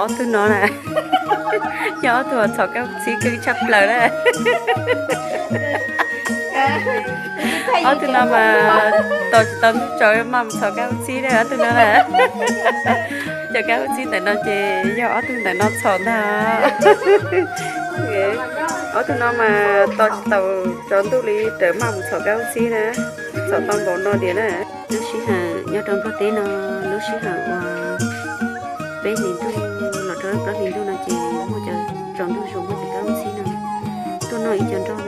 Ob tug no na, yog ob tug txhom kab ua txhib kawg tshaj plaws na. Ob tug no mas tos tsis tau ntuj tsaus maj mus txhom kab ua txhib na, ob tug no na. Cov kab ua txhib ntawm no ces yog ob tug ntawm no txhom ntag. Ob tug no mas tos tsis tau tsaus ntuj li raws maj mus txhom kab ua txhib na. Txhom tau npaum no tiag na. Lub sij hawm nyob rau Nplog teb no, lub sij hawm uas peb hlis ntuj los rau plaub hlis ntuj no ces muaj cov tsaus ntuj zus muaj cov kab ua txhib no tuaj noj ib co nroj.